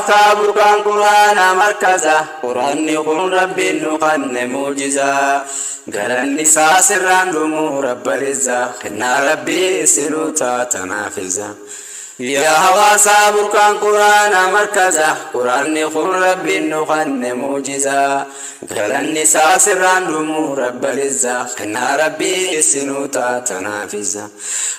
Hawaasaa burqaan quraana markaza. Quraanni kun rabbiin nu kanne muujizaa. Galanni isaa sirraan dhumuu rabbal izzaa. Kennaa rabbii isinuu taatanaaf izaa. Yaa hawaasaa burqaan quraana markaza. Quraanni kun rabbiin nu kanne muujizaa. Galanni isaa sirraan dhumuu rabbal izzaa. Kennaa rabbii isinuu taatanaaf izaa.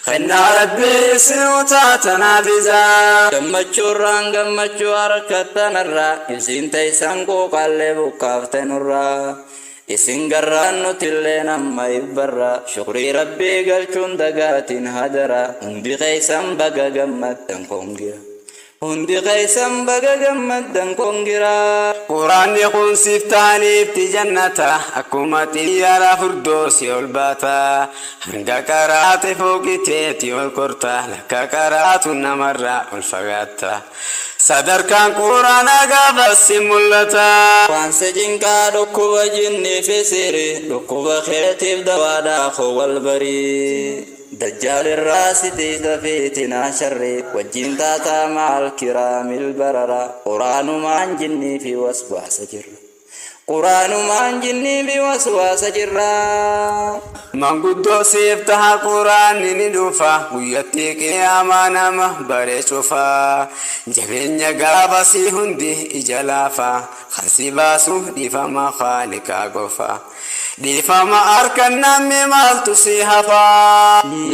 Kennaa rabbii isinuu taatanaaf izaa. Gammachuurraan gammachuu harkattanarraa, isin teeysan quuqallee buqqaaftenurraa. Isin garraan nutillee amma ibbarra, shukrii rabbii galchuun dagaatiin hadara. Hundi keeysan baga gammaddan, congra. Hundi keeysan baga gammaddan, congra. Quraanni kun siif ta'aniifti jannata, akkuma xiyyaara furdoosi ol baata. Hanga qaraate fooqiteeti ol korta, lakka qaraatu namarraa ol fagaatta. Sadarkaan quraanaa gaafas si mul'ata. Waan si cinqaa dhukkuba jinnii fi sirii, dhukkuba keetiif dawaadhaa koo wal barii. Dajjaal irraa si tiisa fiitinaa sharrii, wajjin taataa maal kiraamil barara. Quraanumaan jinnii fi waswaasa jirra. Quraanumaan jinnii fi waswaasa jirra. Manguddoo siif taha quraanni ni dhufa, guyyatti qiyaamaa nama bare cufa. Jabeenya gaafasii hundi ija laafa, kan si baasu dhiifama Khaaliqaa qofa. Dhiifama harkan namni maaltu si hafa?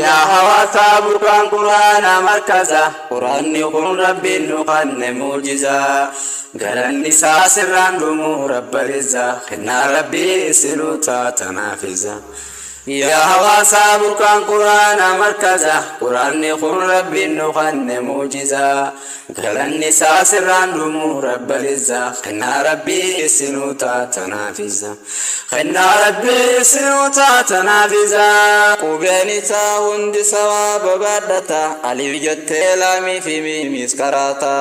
Yaa hawaasaa burqaan quraana markaza. Quraanni kun rabbiin nu kanne muujizaa. Galanni isaa sirraan dhumuu rabbal izzaa. Kennaa rabbii isinuu taatanaaf izaa. Yaa hawaasaa burqaan quraana markaza. Quraanni kun rabbiin nu kanne muujizaa. Galanni isaa sirraan dhumuu rabbal izzaa. Kennaa rabbii isinuu taatanaaf izaa. Kennaa rabbii isinuu taatanaaf izaa. Qubeen isaa hundi sawaaba baadhata. Alif jettee laamii fi miimis qaraata.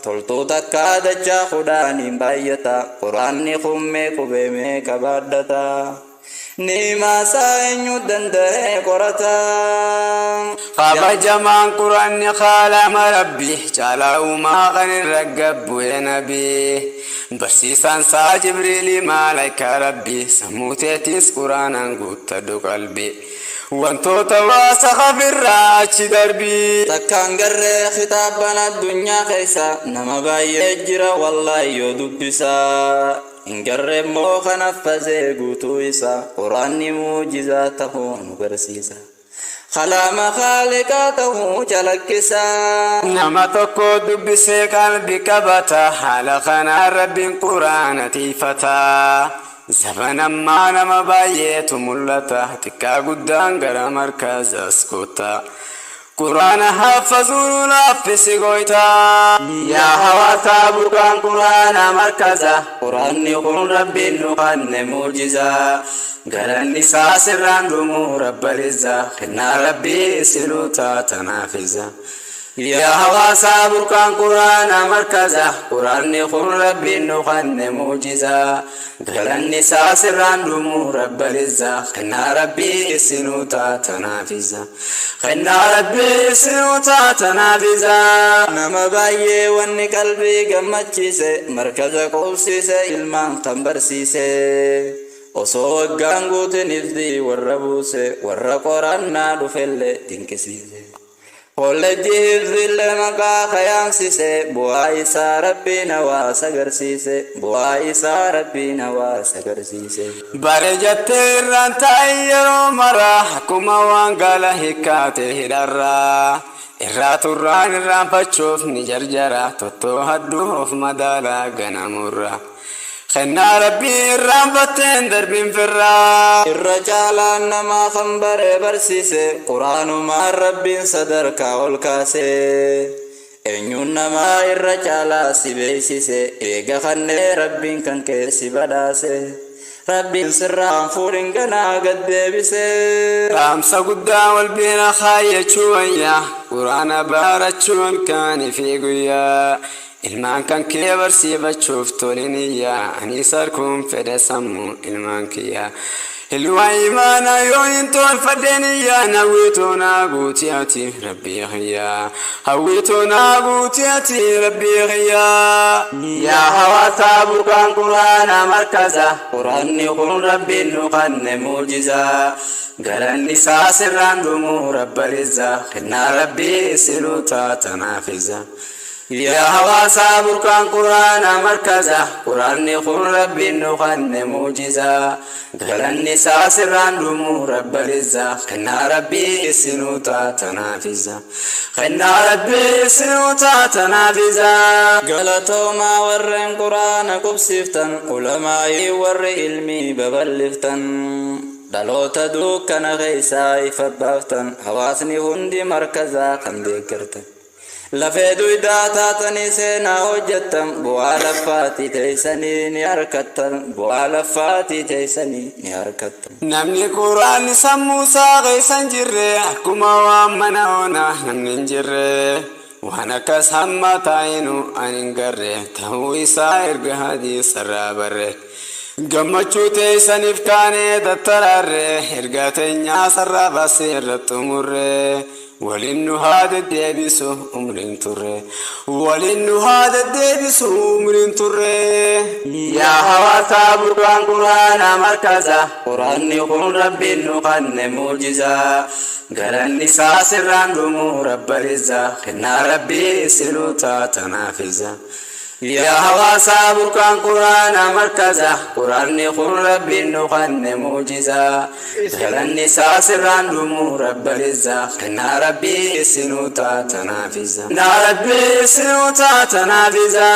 Toltuu takkaa dachaa 10n baay'ata. Quraanni kummee qubee meeqa baadhata? Niimaasaa eenyu danda'ee qorata? Kabajamaan quraanni kaalama rabbi caalaa uumaa kan irra gabbu'e nabii. Barsiisaan isaa Jibriilii maalaayika rabbi, sammuu teetis quraanaan guuttadhu qalbii. Wantoota waasa hafirraa achi darbii. Takkaan garree kitaaban addunyaa keessa nama baay'ee jira wallaahi yoo dubbisaa. Hin garree immoo kan affasee guutuu isaa, quraanni muujizaa ta'uu nu barsiisa. Kalaama Khaaliqaa ta'uu calaqqisaa. Nama tokko dubbisee qalbii qabata, haala kanaan rabbiin quraana tiifata. Zaman ammaa nama baay'eetu mul'ata, xiqqaa guddaan gara markazaas kotta. Quraana haffazuun laaffisi goyta. Yaa hawaasaa burqaan quraana markaza. Quraanni kun rabbiin nu kanne muujizaa. Galanni isaa sirraan dhumuu rabbal izzaa. Kennaa rabbii isinuu taatanaaf izaa. Yaa hawaasaa burqaan quraana markaza. Quraanni kun rabbiin nu kanne muujizaa. Galanni isaa sirraan dhumuu rabbal izzaa. Kennaa rabbii isinuu taatanaaf izaa. Kennaa rabbii isinuu taatanaaf izaa. Nama baay'ee wanni qalbii gammachiise, markaza qubsiise, ilmaan kan barsiise. Osoo waggaan guutin ifdii warra buuse, warra qorannaa dhufellee dinqisiise. Kolleejjii hifzillee maqaa kayaamsise, bu'aa isaa rabbiin hawaasa agarsiise, bu'aa isaa rabbiin hawaasa agarsiise. Bare jettee irraan taa'e yeroo mara, akkuma waan gaala hiikkaate hidharraa. Irraa turraan irraanfachuuf ni jarjara, tottoo hadduu of madaalaa ganamurra. Kennaa rabbii irraanfatteen darbiin firraa. Irra caalaan namaa kan baree barsiise, quraanumaan rabbiin sadarkaa ol kaase. Eenyuun namaa irra caalaa si beeksise? Eega kannee rabbiin kan kee si badhaase. Rabbiin sirraan fuudhin ganaa gad deebise. Dhaamsa guddaa wal bira kaayyachuu wayyaa, quraana barachuu halkaanii fi guyyaa. Ilmaan kan kee barsiifachuuf toliniyyaa, ani sarkuun fedha sammuu ilmaan kiyyaa. Hilwa imaana yoo hin tolfadheen iyyaan hawwituu naa guuti ati rabbii kiyyaa. Hawwituu naa guuti ati rabbii kiyyaa. Yaa hawaasaa, burqaan quraana markaza. Quraanni kun rabbiin nu kanne muujizaa. Galanni isaa sirraan dhumuu rabba rizza. Kennaa rabbii isinuu taatanaafisa. Yaa hawaasaa, burqaan quraana markaza. Quraanni kun rabbiin nu kanne muujizaa. Galanni isaa sirraan dhumuu rabba rizza. Kennaa rabbii isinuu taatanaafisa. Kennaa rabbii isinuu taatanaafisa. Galatoomaa warreen quraana qubsiiftan, ulamaayii warri ilmii babal'iftan. Dhaloota dukkana keessaa ifa baaftan, hawaasni hundi markazaa kan deeggartan. Lafee duydaa taatanii seenaa hojjettan, bu'aa laffaatii teessanii ni harkattan, bu'aa laffaatii teessanii ni harkattan. Namni quraanni sammuu isaa keessa hin jirre akkuma waan mana onaa namni hin jirre. Waan akkas hamma taa'inu ani hin garre ta'uu isaa erga hadiisarraa barre. Gammachuu teessaniif kaanee tattaraarre, ergaa teenyaa sarraa baasee irra xumurre. Waliin nu haa deddeebisu umriin turre. Waliin nu haa deddeebisu umriin turre. Yaa hawaasaa, burqaan quraana markaza. Quraanni kun rabbiin nu kanne muujizaa. Galanni isaa sirraan dhumuu rabba rizza. Kennaa rabbii isinuu taatanaafisa. Yaa hawaasaa, burqaan quraana markaza. Quraanni kun rabbiin nu kanne muujizaa. Galanni isaa sirraan dhumuu rabba rizza. Kennaa rabbii isinuu taatanaafisa. Kennaa rabbii isinuu taatanaafisa.